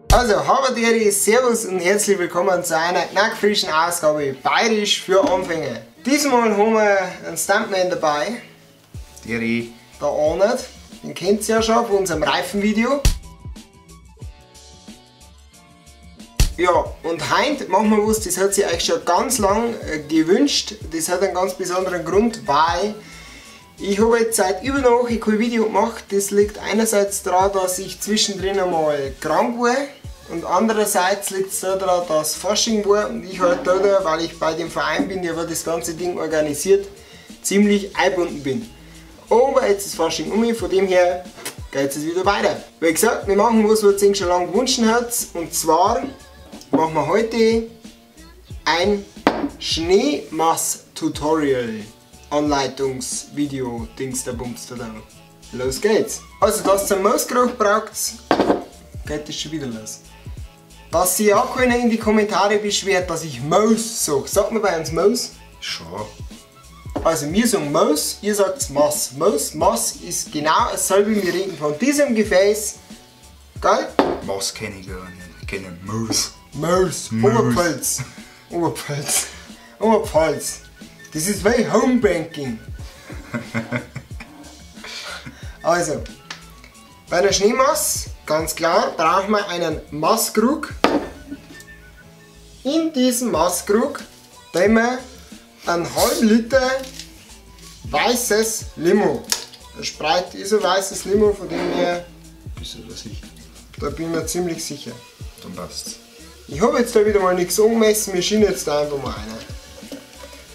Also, Habaderi, Servus und herzlich willkommen zu einer knackfrischen Ausgabe Bayerisch für Anfänger. Diesmal haben wir einen Stuntman dabei. Deri. Der Arnold, den kennt ihr ja schon von unserem Reifenvideo. Ja, und heute machen wir was, das hat sich euch schon ganz lang gewünscht. Das hat einen ganz besonderen Grund, weil ich habe jetzt seit über einer Woche kein Video gemacht. Das liegt einerseits daran, dass ich zwischendrin einmal krank war und andererseits liegt es daran, dass Fasching war und ich halt da, weil ich bei dem Verein bin, der das ganze Ding organisiert, ziemlich eingebunden bin. Aber jetzt ist Fasching um mich, von dem her geht es wieder weiter. Wie gesagt, wir machen was, was ihr schon lange gewünscht habt, und zwar machen wir heute ein Schneemass-Tutorial. Anleitungsvideo, Dings der Bums da. Los geht's! Also, dass ihr einen Mausgeruch braucht, geht das schon wieder los. Dass sich auch keiner in die Kommentare beschwert, dass ich Maus sag. Sagt man bei uns Maus? Schon. Also wir sagen Maus, ihr sagt Mass. Maus, Mass ist genau dasselbe, wir reden von diesem Gefäß. Gell? Mass kenne ich gar nicht. Ich kenne Maus. Maus. Oberpfalz. Oberpfalz. Oberpfalz. Das ist wie Homebanking. Also, bei einer Schneemass, ganz klar, brauchen wir einen Masskrug. In diesem Masskrug tun wir einen halben Liter weißes Limo. Der Sprite ist ein weißes Limo, von dem her. Bist du da sicher? Da bin ich mir ziemlich sicher. Dann passt's. Ich habe jetzt da wieder mal nichts angemessen, wir schienen jetzt da einfach mal rein.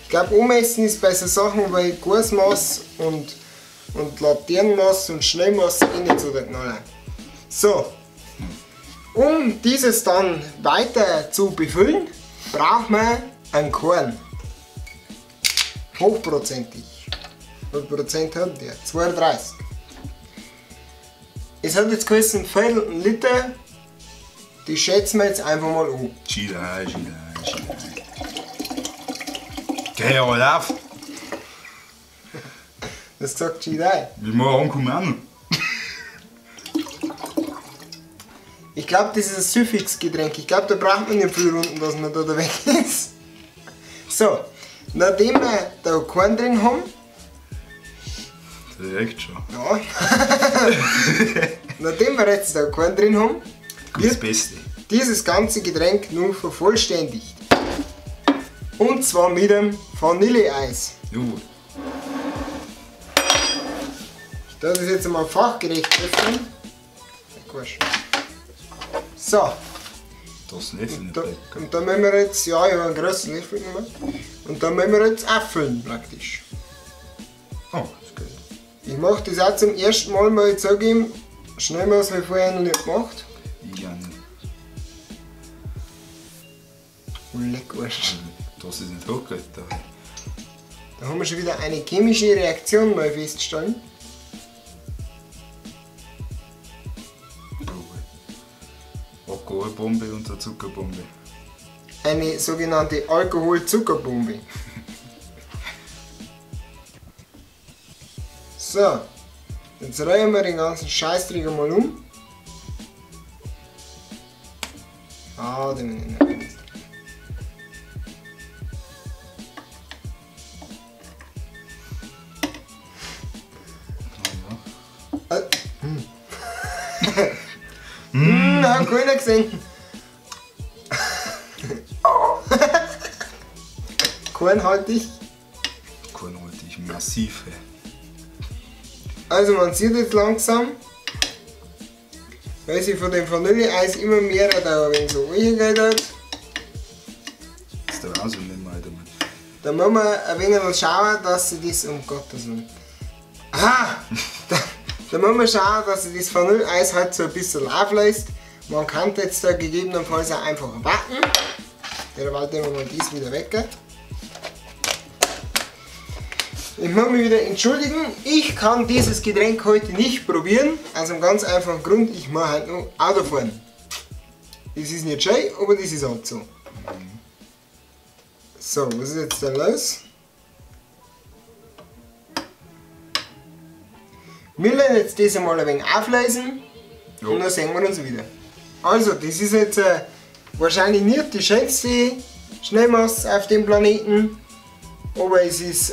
Ich glaube, anmessen ist bei so Sachen wie Gussmass und Laternenmass und Schneemass eh nicht so der Knaller. So, um dieses dann weiter zu befüllen, braucht man einen Korn. Hochprozentig. Wie viel Prozent hat der? 32. Es hat jetzt geheißen, Viertel Liter. Die schätzen wir jetzt einfach mal an. Chila, chila, chila. Geh auf! Das sagt Chidai. Wie wir ankommen auch noch. Ich glaube, das ist ein Suffix-Getränk. Ich glaube, da braucht man nicht viel Runden, dass man da weg ist. So, nachdem wir da Korn drin haben. Das ist echt schon. Ja. Nachdem wir jetzt da Korn drin haben, wird Beste dieses ganze Getränk nun vervollständigt. Und zwar mit dem Vanilleeis. Jawohl. Ich darf das jetzt einmal fachgerecht öffnen. So. Das ist ein Löffel. Und da müssen wir jetzt, ja, ich habe einen großen Löffel genommen. Und da müssen wir jetzt auffüllen praktisch. Oh, das geht. Ich mache das auch zum ersten Mal, mal ich zugeben. Schnell mal, was habe ich vorher noch nicht gemacht. Ich auch nicht. Oh, leck Arsch. Das ist nicht hochgeht. Da. Da haben wir schon wieder eine chemische Reaktion mal feststellen. Oh. Alkoholbombe und eine Zuckerbombe. Eine sogenannte Alkohol-Zuckerbombe. So, jetzt rühren wir den ganzen Scheißdreck mal um. Ah, den bin ich nicht. Hat keiner gesehen. Kornhaltig. Kornhaltig, massiv. Ey. Also man sieht jetzt langsam, weil sich von dem Vanilleeis immer mehr da wenn so hochgeht hat. Das ist der Wahnsinn, nicht mehr, Alter. Da muss man ein wenig noch schauen, dass sie das, um Gottes Willen. Aha! Da muss man schauen, dass sich das Vanilleeis halt so ein bisschen auflöst. Man kann jetzt da gegebenenfalls auch einfach warten. Derweil nehmen wir mal dies wieder weg. Ich muss mich wieder entschuldigen, ich kann dieses Getränk heute nicht probieren. Aus einem ganz einfachen Grund, ich muss heute noch Auto fahren. Das ist nicht schön, aber das ist halt so. So, was ist jetzt da los? Wir werden jetzt das einmal ein wenig auflösen Ja. Und dann sehen wir uns wieder. Also, das ist jetzt wahrscheinlich nicht die schönste Schneemasse auf dem Planeten, aber es ist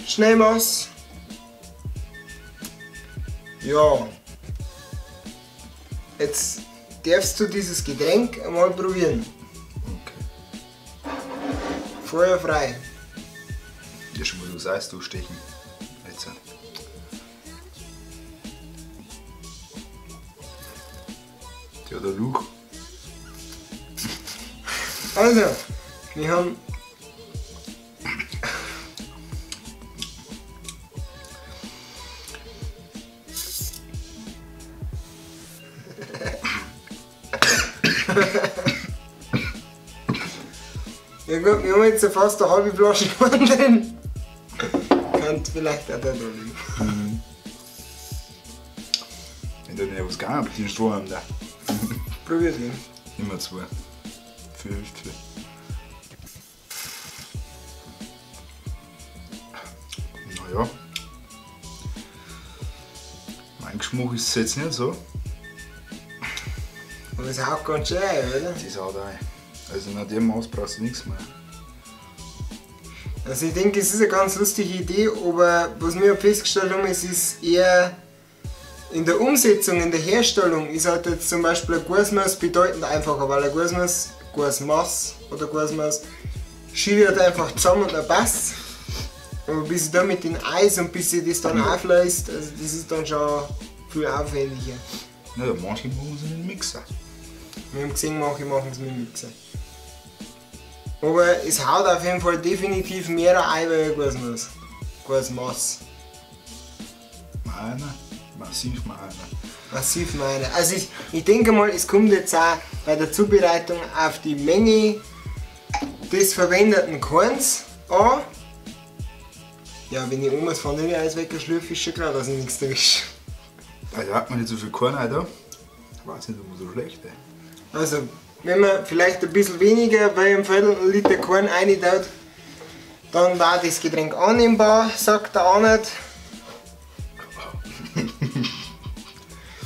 Schneemasse. Ja. Jetzt darfst du dieses Getränk einmal probieren. Okay. Feuer frei. Ja, schon mal das Eis durchstechen. Jetzt. Ja, der Luch. Also, wir haben ja gut, wir haben jetzt fast eine halbe Flasche Korn drin. Könnte vielleicht auch da drin liegen. Ich tue nicht was gegangen, aber den Strohhalm da. Probier den. Immer zwei. 5. Naja. Mein Geschmack ist es jetzt nicht so. Aber es haut ganz schön ein, oder? Das haut ein. Also nach dem Maus brauchst du nichts mehr. Also ich denke, es ist eine ganz lustige Idee, aber was wir festgestellt haben, es ist eher in der Umsetzung, in der Herstellung ist halt jetzt zum Beispiel ein Guasmass bedeutend einfacher, weil ein Guasmass, Guasmass oder Guasmass schürt einfach zusammen und dann passt. Aber bis ich da mit dem Eis und bis ich das dann auflöst, also das ist dann schon viel aufwendiger. Na, manche machen es mit dem Mixer. Wir haben gesehen, manche machen es mit dem Mixer. Aber es haut auf jeden Fall definitiv mehr ein, weil ein Guasmass. Guasmass. Meiner. Massiv meiner. Massiv meiner. Also ich denke mal, es kommt jetzt auch bei der Zubereitung auf die Menge des verwendeten Korns an. Ja, wenn ich oben das Vanilleeis wegschlürfe, ist schon klar, dass ich nichts erwische. Also hat man nicht so viel Korn da. Weiß nicht, ob so schlecht, ey. Also, wenn man vielleicht ein bisschen weniger bei einem Viertel Liter Korn rein tut, dann war das Getränk annehmbar, sagt der Arnold.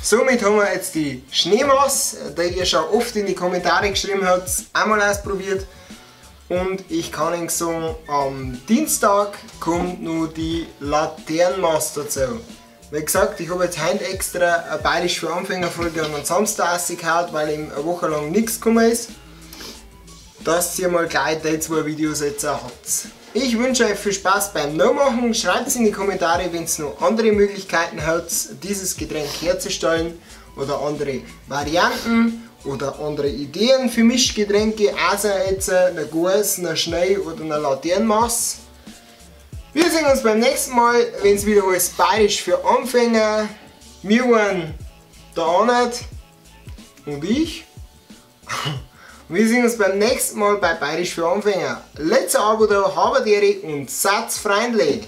Somit haben wir jetzt die Schneemasse, die ihr schon oft in die Kommentare geschrieben habt, einmal ausprobiert. Und ich kann Ihnen sagen, am Dienstag kommt noch die Laternenmasse dazu. Wie gesagt, ich habe jetzt heute extra eine Bayerisch für Anfänger Folge am Samstag rausgehauen, weil eben eine Woche lang nichts gekommen ist. Dass ihr mal gleich die zwei Videos jetzt auch habt. Ich wünsche euch viel Spaß beim Nachmachen. Schreibt es in die Kommentare, wenn es noch andere Möglichkeiten habt, dieses Getränk herzustellen oder andere Varianten oder andere Ideen für Mischgetränke, außer jetzt eine Guas, eine Schnee oder eine Laternenmasse. Wir sehen uns beim nächsten Mal, wenn es wieder heißt Bayerisch für Anfänger. Wir waren der Arnold und ich. Wir sehen uns beim nächsten Mal bei Bayerisch für Anfänger. Letzter Abo da, habet Ehre und Satz freundlich.